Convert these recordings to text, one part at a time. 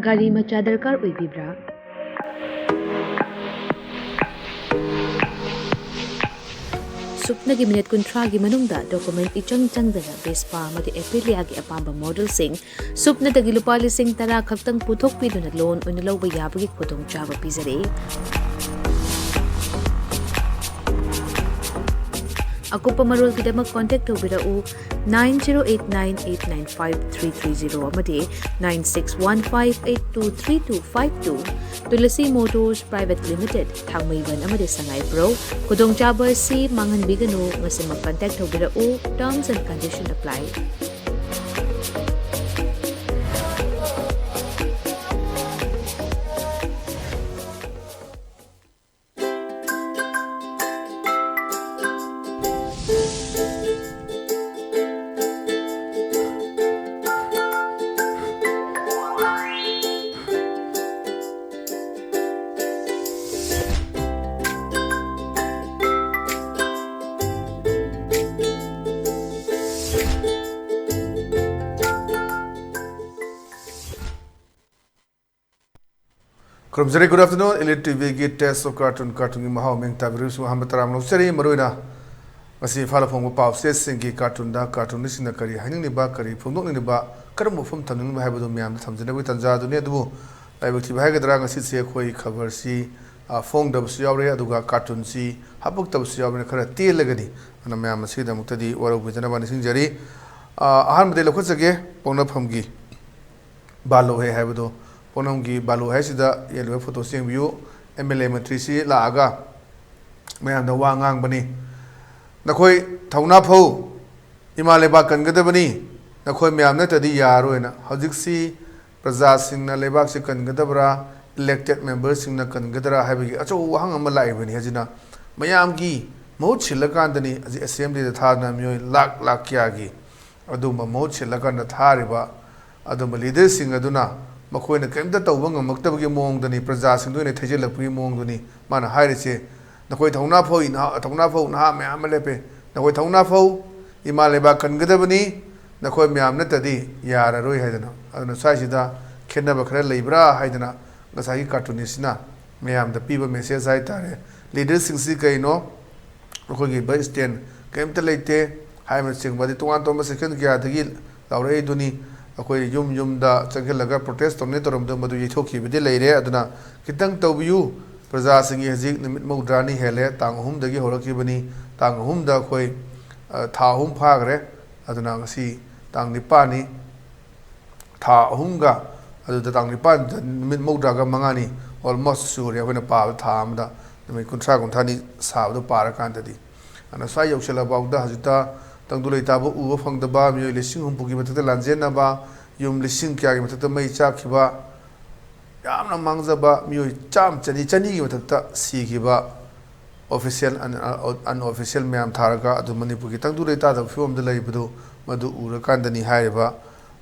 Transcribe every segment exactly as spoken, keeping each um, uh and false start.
ꯒꯥꯔꯤ ꯃꯆꯥ ꯗꯔꯀꯥꯔ ꯑꯣꯏꯕꯤꯕ꯭ꯔꯥ? ꯁꯨꯞꯅꯒꯤ ꯃꯤꯅꯤꯠ ꯀꯨꯟꯊ꯭ꯔꯥꯒꯤ ꯃꯅꯨꯡꯗ ꯗꯣꯀꯨꯃꯦꯟ ꯏꯆꯪ ꯆꯪꯗꯅ ꯚꯦꯁꯄꯥ ꯑꯃꯗꯤ ꯑꯦꯄꯤꯂꯤꯌꯥꯒꯤ ꯑꯄꯥꯝꯕ ꯃꯣꯗꯦꯜꯁꯤꯡ ꯁꯨꯞꯅꯗꯒꯤ ꯂꯨꯄꯥ ꯂꯤꯁꯤꯡ ꯇꯔꯥ ꯈꯛꯇꯪ ꯄꯨꯊꯣꯛꯄꯤꯗꯨꯅ ꯂꯣꯟ ꯑꯣꯏꯅ ꯂꯧꯕ ꯌꯥꯕꯒꯤ ꯈꯨꯗꯣꯡꯆꯥꯕ ꯄꯤꯖꯔꯤ꯫ ꯑꯀꯨꯞꯄ ꯃꯔꯣꯜꯒꯤꯗꯃꯛ ꯀꯣꯟꯇꯦꯛ ꯇꯧꯕꯤꯔꯛꯎ nine zero eight nine eight nine five three three zero ꯑꯃꯗꯤ nine six one five eight two three two five two. Tulsi motors private limited, Thangmeiban ꯑꯃꯗꯤ ꯁꯉꯥꯏꯄ꯭ꯔꯧ꯫ ꯈꯨꯗꯣꯡꯆꯥꯕ ꯑꯁꯤ ꯃꯥꯡꯍꯟꯕꯤꯒꯅꯨ꯫ ꯉꯁꯤꯃꯛ ꯀꯟꯇꯦꯛ ꯇꯧꯕꯤꯔꯛꯎ꯫ Terms and condition apply. ꯈꯨꯔꯨꯝꯖꯔꯤ꯫ Good afternoon, Elite ꯇꯤꯚꯤꯒꯤ Taste of Cartoon, ꯀꯥꯔꯇꯨꯟꯒꯤ ꯃꯍꯥꯎ ꯃꯤꯡ ꯇꯥꯕꯤꯔꯤꯕꯁꯨ ꯑꯍꯥꯟꯕ ꯇꯔꯥꯝꯅ ꯑꯣꯛꯆꯔꯤ꯫ ꯃꯔꯨꯑꯣꯏꯅ ꯉꯁꯤ ꯏꯝꯐꯥꯜꯗ ꯐꯣꯡꯕ ꯄꯥꯎꯆꯦꯁꯤꯡꯒꯤ ꯀꯥꯔꯇꯨꯟꯗ ꯀꯥꯔꯇꯨꯟꯅꯤꯁꯤꯡꯅ ꯀꯔꯤ ꯍꯥꯏꯅꯤꯡꯂꯤꯕ, ꯀꯔꯤ ꯐꯣꯡꯗꯣꯛꯅꯤꯡꯂꯤꯕ, ꯀꯔꯝꯕ ꯋꯥꯐꯝ ꯊꯝꯅꯤꯡꯂꯤꯕ ꯍꯥꯏꯕꯗꯨ ꯃꯌꯥꯝꯗ ꯊꯝꯖꯅꯕꯒꯤ ꯇꯥꯟꯖꯥ ꯑꯗꯨꯅꯤ꯫ ꯑꯗꯨꯕꯨ ꯂꯥꯏꯕꯛ ꯊꯤꯕ ꯍꯥꯏꯒꯗ꯭ꯔꯥ, ꯉꯁꯤꯁꯦ ꯑꯩꯈꯣꯏ ꯈꯕꯔꯁꯤ, ꯑ, ꯐꯣꯡꯗꯕꯁꯨ ꯌꯥꯎꯔꯦ, ꯑꯗꯨꯒ ꯀꯥꯔꯇꯨꯟꯁꯤ ꯍꯥꯄꯛꯇꯕꯁꯨ ꯌꯥꯎꯕꯅ ꯈꯔ ꯇꯦꯜꯂꯒꯗꯤ ꯑꯗꯨꯅ ꯃꯌꯥꯝ ꯑꯁꯤꯒꯤꯗꯃꯛꯇꯗꯤ ꯋꯥꯔꯧꯕꯤꯗꯅꯕ ꯅꯤꯡꯁꯤꯡꯖꯔꯤ꯫ ꯑ, ꯑꯍꯥꯟꯕꯗ ꯂꯧꯈꯠꯆꯒꯦ, ꯄꯣꯛꯅꯐꯝꯒꯤ ꯕꯥꯂꯣ ꯍꯦ ꯍꯥꯏꯕꯗꯣ꯫ ꯄꯣꯛꯅꯐꯝꯒꯤ ꯕꯥꯂꯣ ꯍꯥꯏꯁꯤꯗ ꯌꯦꯡꯂꯤꯕ ꯐꯣꯇꯣꯁꯤ ꯌꯦꯡꯕꯤꯌꯨ꯫ ꯑꯦꯝ ꯑꯦꯜ ꯑꯦ ꯃꯟꯇ꯭ꯔꯤꯁꯤ ꯂꯥꯛꯑꯒ ꯃꯌꯥꯝꯗ ꯋꯥ ꯉꯥꯡꯕꯅꯤ꯫ "ꯅꯈꯣꯏ ꯊꯧꯅꯥ ꯐꯧ, ꯏꯃꯥ ꯂꯩꯕꯥꯛ ꯀꯟꯒꯗꯕꯅꯤ, ꯅꯈꯣꯏ ꯃꯌꯥꯝ ꯅꯠꯇ꯭ꯔꯗꯤ ꯌꯥꯔꯣꯏꯅ"꯫ ꯍꯧꯖꯤꯛꯁꯤ ꯄ꯭ꯔꯖꯥꯁꯤꯡꯅ ꯂꯩꯕꯥꯛꯁꯤ ꯀꯟꯒꯗꯕ꯭ꯔꯥ, ꯏꯂꯦꯛꯇꯦꯗ ꯃꯦꯝꯕꯔꯁꯤꯡꯅ ꯀꯟꯒꯗ꯭ꯔꯥ ꯍꯥꯏꯕꯒꯤ ꯑꯆꯧꯕ ꯋꯥꯍꯪ ꯑꯃ ꯂꯥꯛꯏꯕꯅꯤ꯫ ꯍꯧꯖꯤꯛꯅ ꯃꯌꯥꯝꯒꯤ ꯃꯍꯨꯠ ꯁꯤꯜꯂꯀꯥꯟꯗꯅꯤ ꯍꯧꯖꯤꯛ ꯑꯦꯁꯦꯝꯕ꯭ꯂꯤꯗ ꯊꯥꯗꯅ ꯃꯤꯑꯣꯏ ꯂꯥꯛ ꯂꯥꯛ ꯀꯌꯥꯒꯤ ꯑꯗꯨꯝꯕ ꯃꯍꯨꯠ ꯁꯤꯜꯂꯀꯥꯟꯗ ꯊꯥꯔꯤꯕ ꯑꯗꯨꯝꯕ ꯂꯤꯗꯔꯁꯤꯡ ꯑꯗꯨꯅ ꯃꯈꯣꯏꯅ ꯀꯔꯤꯝꯇ ꯇꯧꯕ ꯉꯝꯃꯛꯇꯕꯒꯤ ꯃꯑꯣꯡꯗꯅꯤ, ꯄ꯭ꯔꯖꯥꯁꯤꯡꯗ ꯑꯣꯏꯅ ꯊꯩꯖꯤꯜꯂꯛꯄꯒꯤ ꯃꯑꯣꯡꯗꯨꯅꯤ ꯃꯥꯅ ꯍꯥꯏꯔꯤꯁꯦ꯫ "ꯅꯈꯣꯏ ꯊꯧꯅꯥ ꯐꯧ, ꯅꯍꯥ, ꯊꯧꯅꯥ ꯐꯧ ꯅꯍꯥ ꯃꯌꯥꯝ ꯑꯃ ꯂꯦꯞꯄꯦ, ꯅꯈꯣꯏ ꯊꯧꯅꯥ ꯐꯧ, ꯏꯃꯥ ꯂꯩꯕꯥꯛ ꯀꯟꯒꯗꯕꯅꯤ, ꯅꯈꯣꯏ ꯃꯌꯥꯝ ꯅꯠꯇ꯭ꯔꯗꯤ ꯌꯥꯔꯔꯣꯏ" ꯍꯥꯏꯗꯅ꯫ ꯑꯗꯨꯅ ꯁ꯭ꯋꯥꯏꯁꯤꯗ ꯈꯦꯠꯅꯕ ꯈꯔ ꯂꯩꯕ꯭ꯔꯥ ꯍꯥꯏꯗꯅ ꯉꯁꯥꯏꯒꯤ cartoonistꯁꯤꯅ ꯃꯌꯥꯝꯗ ꯄꯤꯕ message ꯍꯥꯏ ꯇꯥꯔꯦ꯫ Leaderꯁꯤꯡꯁꯤ ꯀꯩꯅꯣ? ꯑꯩꯈꯣꯏꯒꯤ bus stand ꯀꯔꯤꯝꯇ ꯂꯩꯇꯦ ꯍꯥꯏꯕꯅꯆꯤꯡꯕ, ꯑꯗꯩ ꯇꯣꯉꯥꯟ ꯇꯣꯉꯥꯟꯕ section ꯀꯌꯥꯗꯒꯤ ꯂꯥꯎꯔꯛꯏꯗꯨꯅꯤ꯫ ꯑꯩꯈꯣꯏ ꯌꯨꯝ ꯌꯨꯝꯗ ꯆꯪꯁꯤꯜꯂꯒ protest ꯇꯧꯅꯤ ꯇꯧꯔꯝꯕꯗꯣ ꯃꯗꯨ ꯌꯩꯊꯣꯛꯈꯤꯕꯗꯤ ꯂꯩꯔꯦ꯫ ꯑꯗꯨꯅ ꯈꯤꯇꯪ ꯇꯧꯕꯤꯌꯨ, ꯄ꯭ꯔꯖꯥꯁꯤꯡꯒꯤ ꯍꯧꯖꯤꯛ ꯅꯨꯃꯤꯠ ꯃꯧꯗ꯭ꯔꯥꯅꯤ ꯍꯦꯜꯂꯦ꯫ ꯇꯥꯡ ꯑꯍꯨꯝꯗꯒꯤ ꯍꯧꯔꯛꯈꯤꯕꯅꯤ꯫ ꯇꯥꯡ ꯑꯍꯨꯝꯗ ꯑꯩꯈꯣꯏ, ꯑ, ꯊꯥ ꯑꯍꯨꯝ ꯐꯥꯈ꯭ꯔꯦ꯫ ꯑꯗꯨꯅ ꯉꯁꯤ ꯇꯥꯡ ꯅꯤꯄꯥꯟꯅꯤ꯫ ꯊꯥ ꯑꯍꯨꯝꯒ, ꯑꯗꯨꯗ ꯇꯥꯡ ꯅꯤꯄꯥꯟꯗ ꯅꯨꯃꯤꯠ ꯃꯧꯗ꯭ꯔꯥꯒ ꯃꯉꯥꯅꯤ, almost ꯁꯨꯔꯦ ꯑꯩꯈꯣꯏꯅ ꯄꯥꯕ꯫ ꯊꯥ ꯑꯃꯗ ꯅꯨꯃꯤꯠ ꯀꯨꯟꯊ꯭ꯔꯥ, ꯀꯨꯟꯊ꯭ꯔꯥꯅꯤ ꯁꯥꯕꯗꯣ ꯄꯥꯔꯀꯥꯟꯗꯗꯤ꯫ ꯑꯗꯨꯅ ꯁ꯭ꯋꯥꯏ ꯌꯧꯁꯤꯜꯂꯐꯥꯎꯗ ꯍꯧꯖꯤꯛꯇ ꯇꯪꯗꯨ ꯂꯩꯇꯥꯕ ꯎꯕ ꯐꯪꯗꯕ ꯃꯤꯑꯣꯏ ꯂꯤꯁꯤꯡ ꯍꯨꯝꯐꯨꯒꯤ ꯃꯊꯛꯇ ꯂꯥꯟꯖꯦꯟꯅꯕ, ꯌꯨꯝ ꯂꯤꯁꯤꯡ ꯀꯌꯥꯒꯤ ꯃꯊꯛꯇ ꯃꯩ ꯆꯥꯛꯈꯤꯕ, ꯌꯥꯝꯅ ꯃꯥꯡꯖꯕ ꯃꯤꯑꯣꯏ ꯆꯥꯝ, ꯆꯅꯤ, ꯆꯅꯤꯒꯤ ꯃꯊꯛꯇ ꯁꯤꯈꯤꯕ, official, un-, unofficial ꯃꯌꯥꯝ ꯊꯥꯔꯒ ꯑꯗꯨ ꯃꯅꯤꯄꯨꯔꯒꯤ ꯇꯪꯗꯨ ꯂꯩꯇꯥꯗꯕ ꯐꯤꯕꯝꯗ ꯂꯩꯕꯗꯨ ꯃꯗꯨ ꯎꯔꯀꯥꯟꯗꯅꯤ ꯍꯥꯏꯔꯤꯕ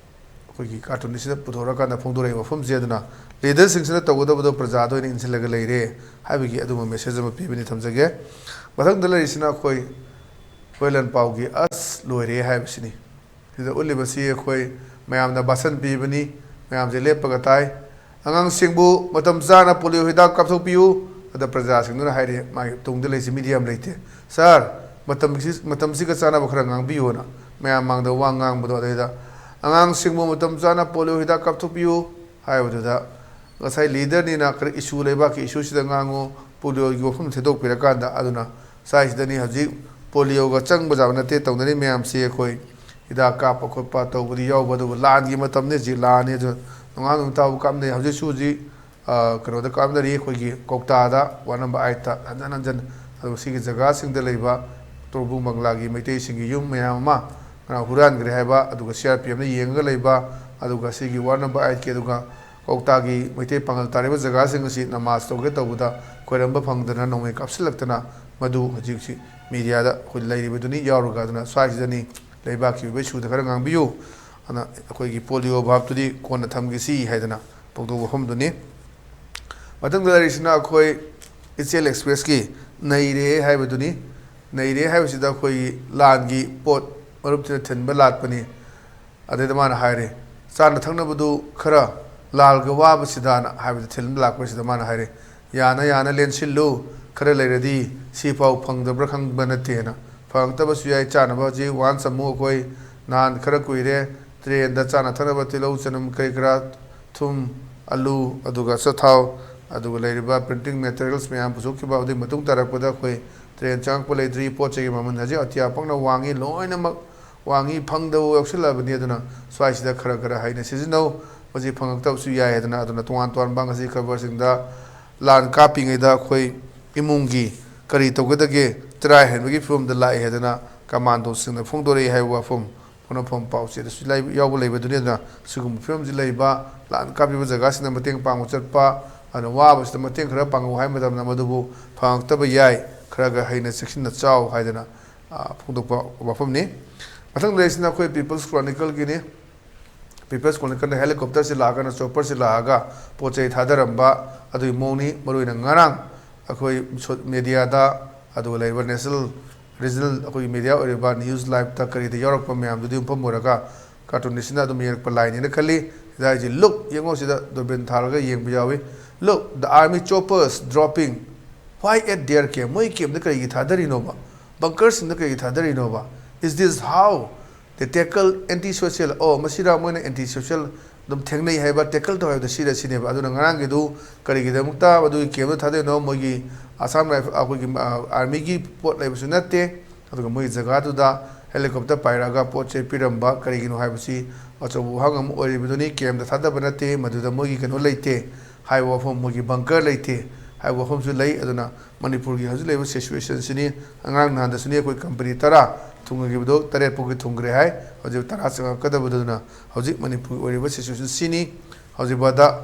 ꯑꯩꯈꯣꯏꯒꯤ cartoonistꯁꯤꯅ ꯄꯨꯊꯣꯔꯀꯥꯟꯗ ꯐꯣꯡꯗꯣꯔꯛꯏꯕ ꯋꯥꯐꯝꯁꯦ꯫ ꯑꯗꯨꯅ leaderꯁꯤꯡꯁꯤꯅ ꯇꯧꯒꯗꯕꯗꯣ ꯄ꯭ꯔꯖꯥꯗ ꯑꯣꯏꯅ ꯏꯟꯁꯤꯜꯂꯒ ꯂꯩꯔꯦ ꯍꯥꯏꯕꯒꯤ ꯑꯗꯨꯒꯨꯝꯕ message ꯑꯃ ꯄꯤꯕꯅꯤ꯫ ꯊꯝꯖꯒꯦ꯫ ꯃꯊꯪꯗ ꯂꯩꯔꯤꯁꯤꯅ ꯑꯩꯈꯣꯏ ꯍꯨꯏꯂꯟ ꯄꯥꯎꯒꯤ "ꯑꯁ ꯂꯣꯏꯔꯦ" ꯍꯥꯏꯕꯁꯤꯅꯤ꯫ ꯁꯤꯗ ꯎꯠꯂꯤꯕꯁꯤ ꯑꯩꯈꯣꯏ ꯃꯌꯥꯝꯅ ꯚꯥꯁꯟ ꯄꯤꯕꯅꯤ, ꯃꯌꯥꯝꯁꯦ ꯂꯦꯞꯄꯒ ꯇꯥꯏ꯫ "ꯑꯉꯥꯡꯁꯤꯡꯕꯨ ꯃꯇꯝ ꯆꯥꯅ polio ꯍꯤꯗꯥꯛ ꯀꯥꯞꯊꯣꯛꯄꯤꯌꯨ"꯫ ꯑꯗ ꯄ꯭ꯔꯖꯥꯁꯤꯡꯗꯨꯅ ꯍꯥꯏꯔꯤ, ꯃꯥꯒꯤ ꯇꯨꯡꯗ ꯂꯩꯁꯤ ꯃꯤꯗꯤ ꯌꯥꯝ ꯂꯩꯇꯦ, "ꯁꯥꯔ, ꯃꯇꯝꯁꯤ-, ꯃꯇꯝꯁꯤꯒ ꯆꯥꯟꯅꯕ ꯈꯔ ꯉꯥꯡꯕꯤꯌꯨꯅ" ꯃꯌꯥꯝ ꯃꯥꯡꯗ ꯋꯥ ꯉꯥꯡꯕꯗꯣ꯫ ꯑꯗꯩꯗ "ꯑꯉꯥꯡꯁꯤꯡꯕꯨ ꯃꯇꯝ ꯆꯥꯅ polio ꯍꯤꯗꯥꯛ ꯀꯥꯞꯊꯣꯛꯄꯤꯌꯨ" ꯍꯥꯏꯕꯗꯨꯗ ꯉꯁꯥꯏ leaderꯅꯤꯅ ꯈꯔ issue, ꯂꯩꯕꯥꯛꯀꯤ issueꯁꯤꯗ ꯉꯥꯡꯉꯨ, polioꯒꯤ ꯋꯥꯐꯝ ꯊꯦꯗꯣꯛꯄꯤꯔꯀꯥꯟꯗ꯫ ꯑꯗꯨꯅ ꯁ꯭ꯋꯥꯏꯁꯤꯗꯅꯤ ꯍꯧꯖꯤꯛ polioꯒ ꯆꯪꯕ ꯌꯥꯕ ꯅꯠꯇꯦ ꯇꯧꯅꯔꯤ ꯃꯌꯥꯝꯁꯤ꯫ ꯑꯩꯈꯣꯏ ꯍꯤꯗꯥꯛ ꯀꯥꯞꯄ ꯈꯣꯠꯄ ꯇꯧꯕꯗꯤ ꯌꯥꯎꯕ, ꯑꯗꯨꯕꯨ ꯂꯥꯟꯒꯤ ꯃꯇꯝꯅꯤ ꯍꯧꯖꯤꯛ, ꯂꯥꯟꯅꯤ꯫ ꯑꯗꯨꯅ ꯅꯣꯡꯉꯥꯟ ꯅꯨꯃꯤꯠ ꯇꯥꯕꯨ ꯀꯥꯞꯅꯩ꯫ ꯍꯧꯖꯤꯛꯁꯨ ꯍꯧꯖꯤꯛ, ꯑ, ꯀꯩꯅꯣꯗ ꯀꯥꯞꯅꯔꯤ, ꯑꯩꯈꯣꯏꯒꯤ ꯀꯧꯇꯥꯗ, ward number eightꯇ ꯍꯟꯖꯟ ꯍꯟꯖꯟ꯫ ꯑꯗꯨꯒ ꯁꯤꯒꯤ ꯖꯒꯥꯁꯤꯡꯗ ꯂꯩꯕ ꯇꯣꯔꯕꯨꯡ ꯕꯪꯒ꯭ꯂꯥꯒꯤ ꯃꯩꯇꯩꯁꯤꯡꯒꯤ ꯌꯨꯝ ꯃꯌꯥꯝ ꯑꯃ ꯀꯅꯥ ꯍꯨꯔꯥꯟꯈ꯭ꯔꯦ ꯍꯥꯏꯕ, ꯑꯗꯨꯒ CRPFꯅ ꯌꯦꯡꯉꯒ ꯂꯩꯕ, ꯑꯗꯨꯒ ꯁꯤꯒꯤ ward number eightꯀꯤ ꯑꯗꯨꯒ ꯀꯧꯇꯥꯒꯤ ꯃꯩꯇꯩ ꯄꯥꯉꯜ ꯇꯥꯔꯤꯕ ꯖꯒꯥꯁꯤꯡ ꯑꯁꯤ ꯅꯃꯥꯖ ꯇꯧꯒꯦ ꯇꯧꯕꯗ ꯈꯣꯏꯔꯝꯕ ꯐꯪꯗꯅ ꯅꯣꯡꯃꯩ ꯀꯥꯞꯁꯤꯜꯂꯛꯇꯅ ꯃꯗꯨ ꯍꯧꯖꯤꯛ ꯍꯧꯖꯤꯛ mediaꯗ ꯑꯩꯈꯣꯏ ꯂꯩꯔꯤꯕꯗꯨꯅꯤ ꯌꯥꯎꯔꯒ꯫ ꯑꯗꯨꯅ ꯁ꯭ꯋꯥꯏꯁꯤꯗꯅꯤ ꯂꯩꯕꯥꯛꯀꯤ ꯑꯣꯏꯕ issueꯗ ꯈꯔ ꯉꯥꯡꯕꯤꯌꯨ꯫ ꯑꯗꯨꯅ ꯑꯩꯈꯣꯏꯒꯤ polio ꯚꯥꯞꯇꯨꯗꯤ ꯀꯣꯟꯅ ꯊꯝꯈꯤꯁꯤ ꯍꯥꯏꯗꯅ ꯐꯣꯡꯗꯣꯛꯄ ꯃꯐꯝꯗꯨꯅꯤ꯫ ꯃꯊꯪꯗ ꯂꯩꯔꯤꯁꯤꯅ ꯑꯩꯈꯣꯏ ꯏꯆꯦꯜ ꯑꯦꯛꯁꯄ꯭ꯔꯦꯁꯀꯤ "ꯅꯩꯔꯦ" ꯍꯥꯏꯕꯗꯨꯅꯤ꯫ "ꯅꯩꯔꯦ" ꯍꯥꯏꯕꯁꯤꯗ ꯑꯩꯈꯣꯏꯒꯤ ꯂꯥꯟꯒꯤ ꯄꯣꯠ ꯃꯔꯨꯞꯁꯤꯅ ꯊꯤꯟꯕ ꯂꯥꯛꯄꯅꯤ꯫ ꯑꯗꯩꯗ ꯃꯥꯅ ꯍꯥꯏꯔꯦ, "ꯆꯥꯅ ꯊꯛꯅꯕꯗꯨ ꯈꯔ "ꯂꯥꯜꯒ ꯋꯥꯕꯁꯤꯗꯅ" ꯍꯥꯏꯕꯗ ꯊꯤꯜ ꯑꯃ ꯂꯥꯛꯄꯁꯤꯗ ꯃꯥꯅ ꯍꯥꯏꯔꯦ, "ꯌꯥꯅ ꯌꯥꯅ ꯂꯦꯟꯁꯤꯜꯂꯨ, ꯈꯔ ꯂꯩꯔꯗꯤ ꯁꯤꯐꯥꯎ ꯐꯪꯗꯕ꯭ꯔꯥ ꯈꯪꯕ ꯅꯠꯇꯦꯅ꯫ ꯐꯪꯉꯛꯇꯕꯁꯨ ꯌꯥꯏ, ꯆꯥꯅꯕ ꯍꯧꯖꯤꯛ ꯋꯥꯟꯁ ꯑꯃꯨꯛ ꯑꯩꯈꯣꯏ ꯅꯍꯥꯟ ꯈꯔ ꯀꯨꯏꯔꯦ ꯇ꯭ꯔꯦꯟꯗ ꯆꯥꯅ ꯊꯛꯅꯕ ꯇꯤꯜꯍꯧ ꯆꯅꯝ ꯀꯔꯤ ꯀꯔꯥ, ꯊꯨꯝ, ꯑꯂꯨ, ꯑꯗꯨꯒ ꯑꯆꯥꯊꯥꯎ, ꯑꯗꯨꯒ ꯂꯩꯔꯤꯕ ꯄ꯭ꯔꯤꯟꯇꯤꯡ ꯃꯦꯇꯔꯤꯌꯦꯜꯁ ꯃꯌꯥꯝ ꯄꯨꯊꯣꯛꯈꯤꯕ, ꯑꯗꯨꯒꯤ ꯃꯇꯨꯡ ꯇꯥꯔꯛꯄꯗ ꯑꯩꯈꯣꯏ ꯇ꯭ꯔꯦꯟ ꯆꯪꯉꯛꯄ ꯂꯩꯇ꯭ꯔꯤ, ꯄꯣꯠ ꯆꯩꯒꯤ ꯃꯃꯜ ꯍꯧꯖꯤꯛ ꯑꯇꯤꯌꯥ ꯄꯪꯅ ꯋꯥꯡꯉꯤ, ꯂꯣꯏꯅꯃꯛ ꯋꯥꯡꯉꯤ, ꯐꯪꯗꯕ ꯌꯥꯎꯁꯤꯜꯂꯛꯑꯕꯅꯤ꯫ ꯑꯗꯨꯅ ꯁ꯭ꯋꯥꯏꯁꯤꯗ ꯈꯔ ꯈꯔ ꯍꯩꯅ ꯁꯤꯖꯤꯟꯅꯧ, ꯃꯁꯤ ꯐꯪꯉꯛꯇꯕꯁꯨ ꯌꯥꯏ" ꯍꯥꯏꯗꯅ꯫ ꯑꯗꯨꯅ ꯇꯣꯉꯥꯟ ꯇꯣꯉꯥꯟꯕ ꯉꯁꯤ ꯈꯕꯔꯁꯤꯡꯗ ꯂꯥꯟ ꯀꯥꯞꯄꯤꯉꯩꯗ ꯑꯩꯈꯣꯏ ꯏꯃꯨꯡꯒꯤ ꯀꯔꯤ ꯇꯧꯒꯗꯒꯦ, ꯆꯔꯥ ꯍꯦꯟꯕꯒꯤ ꯐꯤꯕꯝꯗ ꯂꯥꯛꯏ ꯍꯥꯏꯗꯅ ꯀꯃꯥꯟꯗꯣꯁꯤꯡꯅ ꯐꯣꯡꯗꯣꯔꯛꯏ ꯍꯥꯏꯕ ꯋꯥꯐꯝ ꯄꯣꯛꯅꯐꯝ ꯄꯥꯎꯆꯦꯗꯁꯨ ꯂꯩ-, ꯌꯥꯎꯕ ꯂꯩꯕꯗꯨꯅꯤ꯫ ꯑꯗꯨꯅ ꯁꯤꯒꯨꯝꯕ ꯐꯤꯕꯝꯁꯤ ꯂꯩꯕ, ꯂꯥꯟ ꯀꯥꯞꯄꯤꯕ ꯖꯒꯥꯁꯤꯡꯗ ꯃꯇꯦꯡ ꯄꯥꯡꯕ ꯆꯠꯄ, ꯑꯗꯨꯅ ꯋꯥꯕꯁꯤꯗ ꯃꯇꯦꯡ ꯈꯔ ꯄꯥꯡꯉꯨ ꯍꯥꯏꯕ ꯃꯇꯝꯗ ꯃꯗꯨꯕꯨ ꯐꯪꯉꯛꯇꯕ ꯌꯥꯏ, ꯈꯔ ꯈꯔ ꯍꯩꯅ ꯆꯦꯛꯁꯤꯟꯅ ꯆꯥꯎ ꯍꯥꯏꯗꯅ, ꯑ, ꯐꯣꯡꯗꯣꯛꯄ ꯋꯥꯐꯝꯅꯤ꯫ ꯃꯊꯪꯗ ꯂꯩꯔꯤꯁꯤꯅ ꯑꯩꯈꯣꯏ ꯄꯤꯄꯜꯁ ꯀ꯭ꯔꯣꯅꯤꯀꯜꯒꯤꯅꯤ꯫ ꯄꯤꯄꯜꯁ ꯀ꯭ꯔꯣꯅꯤꯀꯜꯅ ꯍꯦꯂꯤꯀꯣꯞꯇꯔꯁꯤ ꯂꯥꯛꯑꯒꯅ ꯆꯣꯄꯔꯁꯤ ꯂꯥꯛꯑꯒ ꯄꯣꯠ ꯆꯩ ꯊꯥꯗꯔꯝꯕ ꯑꯗꯨꯒꯤ ꯃꯑꯣꯡꯅꯤ꯫ ꯃꯔꯨꯑꯣꯏꯅ ꯉꯔꯥꯡ ꯑꯩꯈꯣꯏ ꯁꯣ-, ꯃꯦꯗꯤꯌꯥꯗ, ꯑꯗꯨꯒ ꯂꯩꯔꯤꯕ ꯅꯦꯁꯅꯦꯜ ꯔꯤꯖꯅꯦꯜ ꯑꯩꯈꯣꯏꯒꯤ ꯃꯦꯗꯤꯌꯥ ꯑꯣꯏꯔꯤꯕ ꯅ꯭ꯌꯨꯁ ꯂꯥꯏꯚꯇ ꯀꯔꯤꯗ ꯌꯥꯎꯔꯛꯄ ꯃꯌꯥꯝꯗꯨꯗꯤ ꯌꯨꯝꯐꯝ ꯑꯣꯏꯔꯒ ꯀꯥꯔꯇꯨꯟꯅꯤꯁꯤꯅ ꯑꯗꯨꯝ ꯌꯦꯡꯉꯛꯄ ꯂꯥꯏꯅꯦꯅ ꯈꯜꯂꯤ꯫ ꯁꯤꯗ ꯑꯩꯁꯦ, "Look, ꯌꯦꯡꯉꯣ, ꯁꯤꯗ ꯗꯨꯔꯕꯤꯟ ꯊꯥꯜꯂꯒ ꯌꯦꯡꯕ ꯌꯥꯎꯏ꯫ Look, the army choppers dropping. Why at their camp? ꯃꯣꯏ ꯀꯦꯝꯞꯇ ꯀꯔꯤꯒꯤ ꯊꯥꯗꯔꯤꯅꯣꯕ? ꯕꯪꯀꯔꯁꯤꯡꯗ ꯀꯔꯤꯒꯤ ꯊꯥꯗꯔꯤꯅꯣꯕ? Is this how they tackle anti-social?" ꯑꯣ, ꯃꯁꯤꯔꯥ ꯃꯣꯏꯅ ꯑꯦꯟꯇꯤ ꯁꯣꯁꯤꯌꯦꯜ ꯑꯗꯨꯝ ꯊꯦꯡꯅꯩ ꯍꯥꯏꯕ, ꯇꯦꯀꯜ ꯇꯧ ꯍꯥꯏꯕꯗꯣ ꯁꯤꯗ ꯁꯤꯅꯦꯕ꯫ ꯑꯗꯨꯅ ꯉꯔꯥꯡꯒꯤꯗꯨ ꯀꯔꯤꯒꯤꯗꯃꯛꯇ ꯃꯗꯨꯒꯤ ꯀꯦꯝꯗꯨ ꯊꯥꯗꯣꯏꯅꯣ? ꯃꯣꯏꯒꯤ ꯑꯁꯥꯝ ꯔꯥꯏꯐ-, ꯑꯩꯈꯣꯏꯒꯤ, ꯑ, ꯑꯥꯔꯃꯤꯒꯤ ꯄꯣꯠ ꯂꯩꯕꯁꯨ ꯅꯠꯇꯦ꯫ ꯑꯗꯨꯒ ꯃꯣꯏꯒꯤ ꯖꯒꯥꯗꯨꯗ ꯍꯦꯂꯤꯀꯣꯞꯇꯔ ꯄꯥꯏꯔꯛꯑꯒ ꯄꯣꯠ ꯆꯩ ꯄꯤꯔꯝꯕ ꯀꯔꯤꯒꯤꯅꯣ ꯍꯥꯏꯕꯁꯤ ꯑꯆꯧꯕ ꯋꯥꯍꯪ ꯑꯃ ꯑꯣꯏꯔꯤꯕꯗꯨꯅꯤ꯫ ꯀꯦꯝꯗ ꯊꯥꯗꯕ ꯅꯠꯇꯦ, ꯃꯗꯨꯗ ꯃꯣꯏꯒꯤ ꯀꯩꯅꯣ ꯂꯩꯇꯦ ꯍꯥꯏꯕ ꯋꯥꯐꯝ, ꯃꯣꯏꯒꯤ ꯕꯪꯀꯔ ꯂꯩꯇꯦ ꯍꯥꯏꯕ ꯋꯥꯐꯝꯁꯨ ꯂꯩ꯫ ꯑꯗꯨꯅ ꯃꯅꯤꯄꯨꯔꯒꯤ ꯍꯧꯖꯤꯛ ꯂꯩꯔꯤꯕ ꯁꯤꯆꯨꯋꯦꯁꯟꯁꯤꯅꯤ꯫ ꯑꯉꯔꯥꯡ ꯅꯍꯥꯟꯗꯁꯨꯅꯤ ꯑꯩꯈꯣꯏ ꯀꯝꯄꯅꯤ ꯇꯔꯥ ꯊꯨꯡꯉꯈꯤꯕꯗꯣ ꯇꯔꯦꯠ ꯐꯥꯎꯒꯤ ꯊꯨꯡꯈ꯭ꯔꯦ ꯍꯥꯏ, ꯍꯧꯖꯤꯛ ꯇꯔꯥ ꯆꯪꯉꯛꯀꯗꯕꯗꯨꯅ ꯍꯧꯖꯤꯛ ꯃꯅꯤꯄꯨꯔꯒꯤ ꯑꯣꯏꯔꯤꯕ ꯁꯤꯆꯨꯋꯦꯁꯟ ꯁꯤꯅꯤ꯫ ꯍꯧꯖꯤꯛ ꯐꯥꯎꯗ,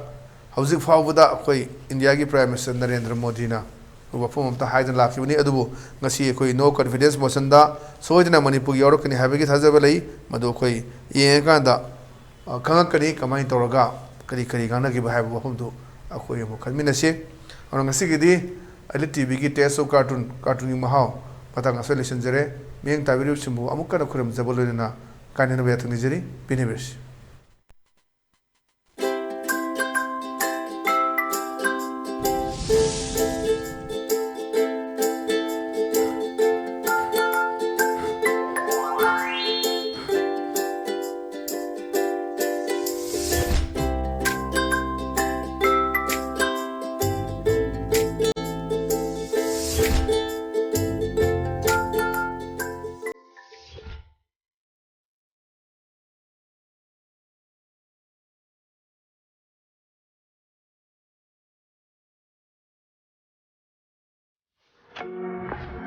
ꯍꯧꯖꯤꯛ ꯐꯥꯎꯕꯗ ꯑꯩꯈꯣꯏ ꯏꯟꯗꯤꯌꯥꯒꯤ ꯄ꯭ꯔꯥꯏꯝ ꯃꯤꯅꯤꯁꯇꯔ ꯅꯔꯦꯟꯗ꯭ꯔ ꯃꯣꯗꯤꯅ ꯋꯥꯐꯝ ꯑꯝꯇ ꯍꯥꯏꯗꯅ ꯂꯥꯛꯈꯤꯕꯅꯤ꯫ ꯑꯗꯨꯕꯨ ꯉꯁꯤ ꯑꯩꯈꯣꯏ ꯅꯣ ꯀꯟꯐꯤꯗꯦꯟꯁ ꯃꯣꯁꯟꯗ ꯁꯣꯏꯗꯅ ꯃꯅꯤꯄꯨꯔꯒꯤ ꯌꯥꯎꯔꯛꯀꯅꯤ ꯍꯥꯏꯕꯒꯤ ꯊꯥꯖꯕ ꯂꯩ꯫ ꯃꯗꯨ ꯑꯩꯈꯣꯏ ꯌꯦꯡꯉꯀꯥꯟꯗ, ꯑ, ꯈꯪꯉꯛꯀꯅꯤ ꯀꯃꯥꯏꯅ ꯇꯧꯔꯒ ꯀꯔꯤ ꯀꯔꯤ ꯉꯥꯡꯅꯈꯤꯕ ꯍꯥꯏꯕ ꯋꯥꯐꯝꯗꯨ ꯑꯩꯈꯣꯏ ꯑꯃꯨꯛ ꯈꯟꯃꯤꯟꯅꯁꯤ꯫ ꯑꯗꯨꯅ ꯉꯁꯤꯒꯤꯗꯤ ꯑꯦꯂꯤꯠ ꯇꯤ ꯚꯤꯒꯤ Taste of Cartoon, ꯀꯥꯔꯇꯨꯟꯒꯤ ꯃꯍꯥꯎ ꯃꯇꯥꯡ ꯑꯁꯤꯗ ꯂꯣꯏꯁꯤꯟꯖꯔꯦ꯫ ꯃꯤꯠꯌꯦꯡ ꯇꯥꯕꯤꯔꯤꯕꯁꯤꯡꯕꯨ ꯑꯃꯨꯛꯀ ꯍꯟꯅ ꯈꯨꯔꯨꯝꯖꯕ ꯂꯣꯏꯅꯅ ꯀꯥꯏꯅꯅꯕ ꯌꯥꯊꯪ ꯅꯤꯖꯔꯤ꯫ ꯄꯤꯅꯕꯤꯔꯁꯤ꯫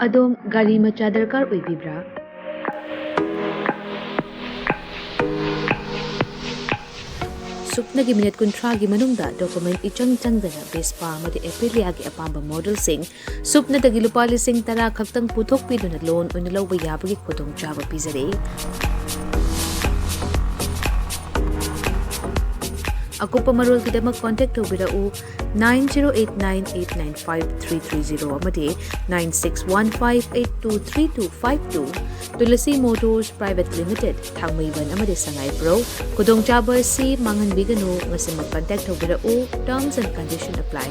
ꯑꯗꯣꯝ ꯒꯥꯔꯤ ꯃꯆꯥ ꯗꯔꯀꯥꯔ ꯑꯣꯏꯕꯤꯕ꯭ꯔꯥ? ꯁꯨꯞꯅꯒꯤ ꯃꯤꯅꯤꯠ ꯀꯨꯟꯊ꯭ꯔꯥꯒꯤ ꯃꯅꯨꯡꯗ ꯗꯣꯀꯨꯃꯦꯟ ꯏꯆꯪ ꯆꯪꯗꯅ ꯚꯦꯁꯄꯥ ꯑꯃꯗꯤ ꯑꯦꯄꯤꯂꯤꯌꯥꯒꯤ ꯑꯄꯥꯝꯕ ꯃꯣꯗꯦꯜꯁꯤꯡ ꯁꯨꯞꯅꯗꯒꯤ ꯂꯨꯄꯥ ꯂꯤꯁꯤꯡ ꯇꯔꯥ ꯈꯛꯇꯪ ꯄꯨꯊꯣꯛꯄꯤꯗꯨꯅ ꯂꯣꯟ ꯑꯣꯏꯅ ꯂꯧꯕ ꯌꯥꯕꯒꯤ ꯈꯨꯗꯣꯡꯆꯥꯕ ꯄꯤꯖꯔꯤ꯫ ꯑꯀꯨꯞꯄ ꯃꯔꯣꯜꯒꯤꯗꯃꯛ ꯀꯣꯟꯇꯦꯛ ꯇꯧꯕꯤꯔꯛꯎ nine zero eight nine eight nine five three three zero ꯑꯃꯗꯤ nine six one five eight two three two five two. Tulsi motors private limited, Thangmeiban ꯑꯃꯗꯤ ꯁꯉꯥꯏꯄ꯭ꯔꯧ꯫ ꯈꯨꯗꯣꯡꯆꯥꯕ ꯑꯁꯤ ꯃꯥꯡꯍꯟꯕꯤꯒꯅꯨ, ꯉꯁꯤꯃꯛ ꯀꯟꯇꯦꯛ ꯇꯧꯕꯤꯔꯛꯎ꯫ Terms and condition apply.